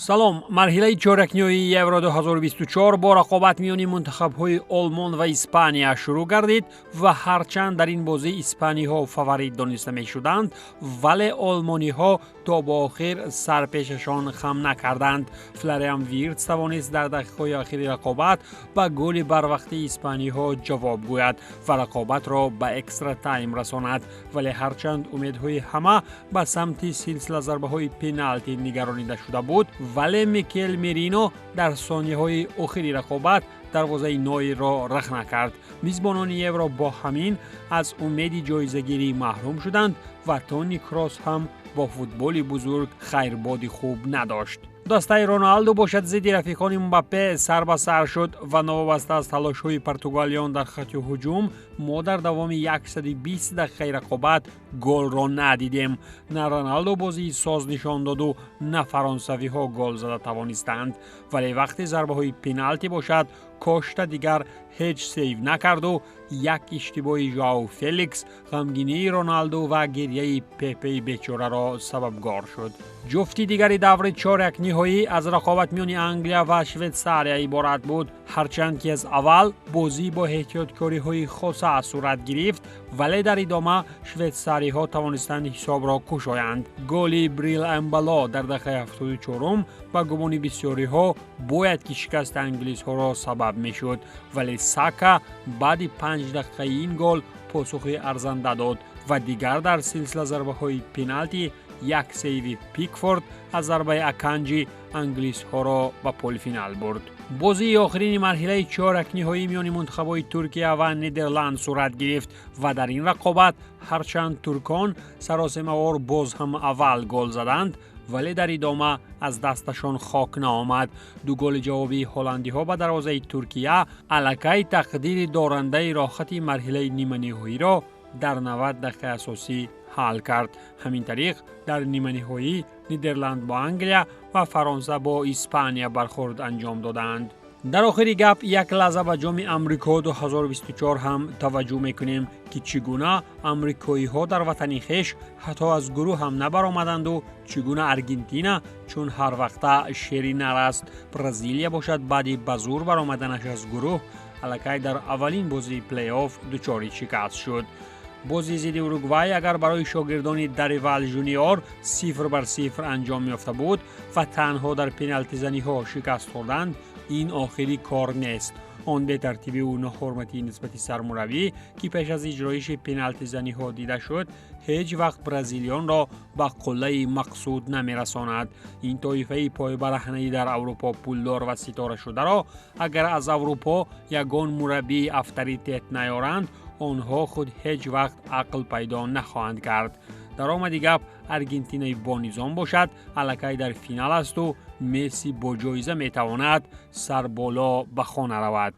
Салом. Марҳилаи чоракниҳоии Евро 2024 бо рақобат миёни мунтахабҳои Олмон ва Испания шурӯъ гардид ва ҳарчанд дар ин бозӣ испаниҳо фаворит дониста мешуданд, вале олмониҳо то ба охир сарпешашон хам накарданд. Флориан Виртс тавонист дар дақиқаҳои охири рақобат ба голи барвақтии испаниҳо ҷавоб гӯяд ва рақобатро ба экстра тайм расонад. Вале ҳарчанд умедҳои ҳама ба самти силсила зарбаҳои пеналти нигаронида шуда буд, вале Микел Мерино дар сонияҳои охири рақобат дарвозаи Нойерро рахна кард. Мизбонони Евро бо ҳамин аз умеди ҷоизагирӣ маҳрум шуданд ва Тони Кросс ҳам бо футболи бузург хайрбоди хуб надошт. Дастаи Роналду бошад, зидди рафиқони Мбаппе сар ба сар шуд ва новобаста аз талошҳои португалиён дар хатти ҳуҷум, мо дар давоми 120 дақиқаи рақобат голро надидем. На Роналду бозии соз нишон доду, на фаронсавиҳо гол зада тавонистанд. Вале вақти зарбаҳои пеналти бошад, Кошта дигар ҳеҷ сейв накарду як иштибоҳи Жоау Феликс ғамгинии Роналду ва гирьяи Пепеи бечораро сабабгор шуд. Ҷуфти дигари даври чорякниҳоӣ аз рақобат миёни Англия ва Швейтсария иборат буд. Ҳарчанд ки аз аввал бозӣ бо эҳтиёткориҳои хоса сурат гирифт, вале дар идома швейтсариҳо тавонистанд ҳисобро кушоянд. Голи Брил Эмбало дар дақиқаи 74-ум ба гумони бисёриҳо бояд ки шикасти англисҳоро сабаб мешуд, вале Сака баъди 5 дақиқаи ин гол посухи арзанда дод ва дигар дар силсила зарбаҳои пеналти як сейви Пикфорд аз зарбаи Аканҷи англисҳоро ба полифинал бурд. Бозии охирини марҳилаи чоракниҳоӣ миёни мунтахабҳои Туркия ва Нидерланд сурат гирифт ва дар ин рақобат ҳарчанд туркон саросемавор боз ҳам аввал гол заданд, вале дар идома аз дасташон хок наомад. Ду голи ҷавобии ҳолландиҳо ба дарвозаи Туркия аллакай тақдири дорандаи роҳхати марҳилаи ниманиҳоиро дар 90 дақиқаи асосӣ ҳал кард. Ҳамин тариқ, дар ниманиҳоӣ Нидерланд бо Англия ва Фаронса бо Испания бархӯрд анҷом доданд. Дар охири гап як лаҳза ба Ҷоми Амрико 2024 ҳам таваҷҷӯҳ мекунем, ки чӣ гуна амрикоиҳо дар ватани хеш ҳатто аз гурӯҳ ҳам набаромаданду чӣ гуна Аргентина чун ҳар вақта шери нар аст. Бразилия бошад, баъди ба зур баромаданаш аз гурӯҳ, аллакай дар аввалин бозии плей-офф дучори шикаст шуд. Бозии зидди Уругвай агар барои шогирдони Даривал Жуниор 0-0 анҷом ёфта буд ва танҳо дар пеналтизаниҳо шикаст хӯрданд, ин охири кор нест. Он бетартибиву ноҳурматии нисбати сармураббӣ, ки пеш аз иҷроиши пеналтизаниҳо дида шуд, ҳеҷ вақт бразилиёнро ба қуллаи мақсуд намерасонад. Ин тоифаи пойбараҳнаи дар Аврупо пулдор ва ситорашударо агар аз Аврупо ягон мураббии авторитет наёранд, онҳо худ ҳеҷ вақт ақл пайдо нахоҳанд кард. Дар омади гап, Аргентинаи бонизом бошад, аллакай дар финал асту Месси бо ҷоиза метавонад сарболо ба хона равад.